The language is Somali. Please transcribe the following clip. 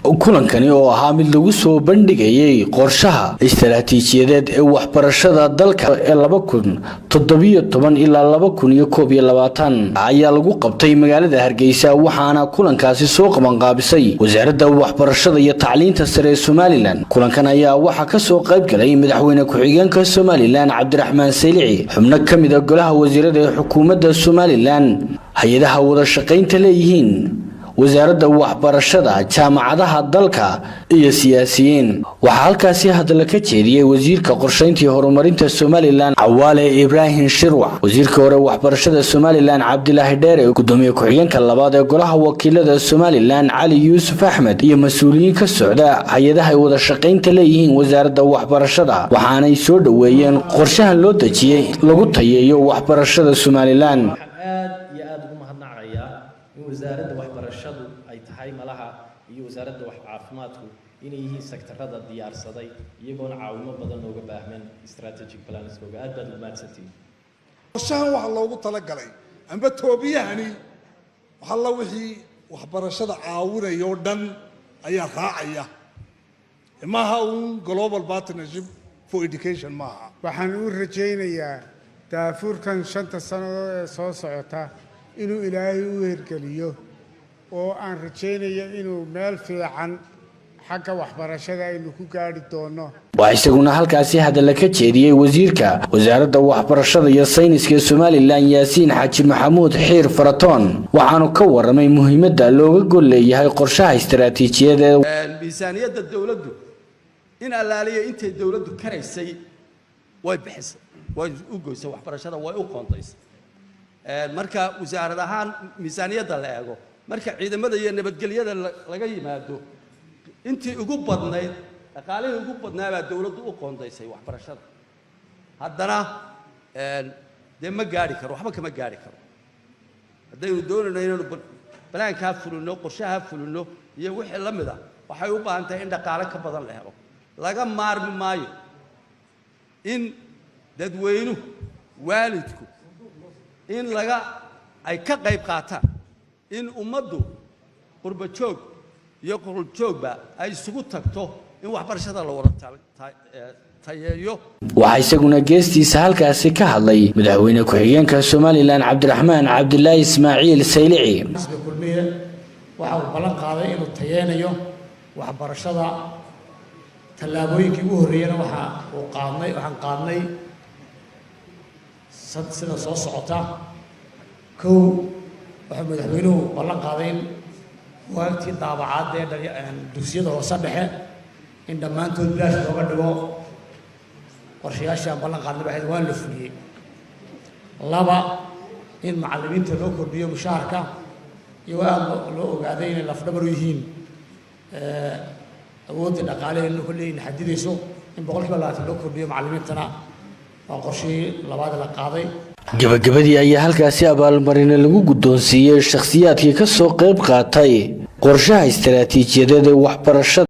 Kulankani oo ahaa mid lagu soo bandhigayay qorshaha istaraatiijiyadeed ee waxbarashada dalka ee 2017 ilaa 2021 ayaa lagu qabtay magaalada Hargeysa, waxaana kulankaasi soo qabanqaabisay Wasaaradda Waxbarashada iyo Tacliinta Sare ee Somaliland. Kulankan ayaa waxaa kasoo qayb galay madaxweyne ku-xigeenka Somaliland Cabdiraxmaan Saylici, xubno ka mid ah golaha wasiirada ee xukuumadda Somaliland, hay-adaha wada shaqaynta leeyihiin wasaaradda waxbarashada, jaamacadaha dalka iyo siyaasiyiin. Waxaa halkaasi hadalla ka jeediyey wasiirka qorshaynta iyo horumarinta Somaliland Cawaale Ibraahim Shirwac, wasiirka hore waxbarashada Somaliland Cabdilaahi Dheere, gudoomiye ku-xigeenka labaad ee golaha wakiilada Somaliland Cali Yuusuf Axmed iyo mas-uuliyiin ka socda hay-adaha ay wada shaqaynta leeyihiin wasaaradda waxbarashada. Waxaanay soo dhoweeyeen qorshahan loo dejiyey lagu tayeeyo waxbarashada Somaliland. Aad iyo aada ugu mahadnaqayaa in wasaaradda waxbarashadu ay tahay malaha iyo wasaaradda wax caafimaadku inay yihiin sectorada diyaarsaday, iyagoona caawimo badan nooga baahman strategic planskooga. Aad baad ugu mahadsantihiin. Qorshahan waxaa loogu talagalay amba toobiyahani waxalla wixii waxbarashada caawinaya oo dhan ayaa raacaya. Maaha uun Global Partnership for Education maaha. Waxaan u rajaynayaa daafurkan 5ta sannadood ee soo socota inuu Ilaahay u hirgeliyo, oo aan rajaynayo inuu meel fiican xagga waxbarashada aynu ku gaadhi doonno. Waxaa isaguna halkaasi hadalla ka jeediyey wasiirka wasaaradda waxbarashada iyo sayniska ee Somaliland Yaasiin Xaaji Maxamuud Xiir Faratoon, waxaanu ka waramay muhiimadda looga gol leeyahay qorshaha istaraatiijiyadeed. Miisaaniyadda dowladdu in allaaliya intay dowladdu karaysay way bixisay, way u goysay waxbarashada, way u qoondaysay. Marka wasaarad ahaan miisaaniyadda la eego, marka ciidamada iyo nabadgelyada laga yimaado, intii ugu badnayd, dhaqaalihii ugu badnaa baa dowladdu u qoondaysay waxbarashada. Haddana dee ma gaadhi karo, waxba kama gaadhi karo. Haddaynu doonayno inaynu balaankaa fulino, qorshahaa fulino iyo wixii la mid ah, waxay u baahan tahay in dhaqaale ka badan la helo. Laga maarmi maayo in dadweynuhu, waalidku, in laga ay ka qayb qaataan, in ummaddu qurba joog iyo quruljoogba ay isugu tagto in waxbarashada la wada tayeeyo. Waxaa isaguna geestiisa halkaasi ka hadlay madaxweyne ku-xigeenka Somaliland Cabdiraxmaan Cabdilaahi Ismaaciil Saylici. Xisbiga Kulmiye waxa uu ballan qaaday inuu tayeynayo waxbarashada. Tallaabooyinkii ugu horreeyena waxa uu qaadnay, waxaan qaadnay sida soo socota. Kow, wuxuu madaxweynuhu ballan qaaday in buugaagtii daabacaadda ee dugsiyada hoose dhexe in dhammaantood bilaash looga dhigo. Qorshayaashii aan ballan qaadnay waxayd waan la fuliyey. Laba, in macallimiinta loo kordhiyo mushaharka, iyagoo aada loo ogaaday inay lafdhabar u yihiin awoodda dhaqaaleheena kolley ina xadidayso, in 20% loo kordhiyo macallimiintana waa qorshihii labaad la qaaday. Gabagabadii ayaa halkaasi abaalmarine lagu guddoonsiiyey shakhsiyaadkii ka soo qayb qaatay qorshaha istaraatiijiyadeed ee waxbarashada.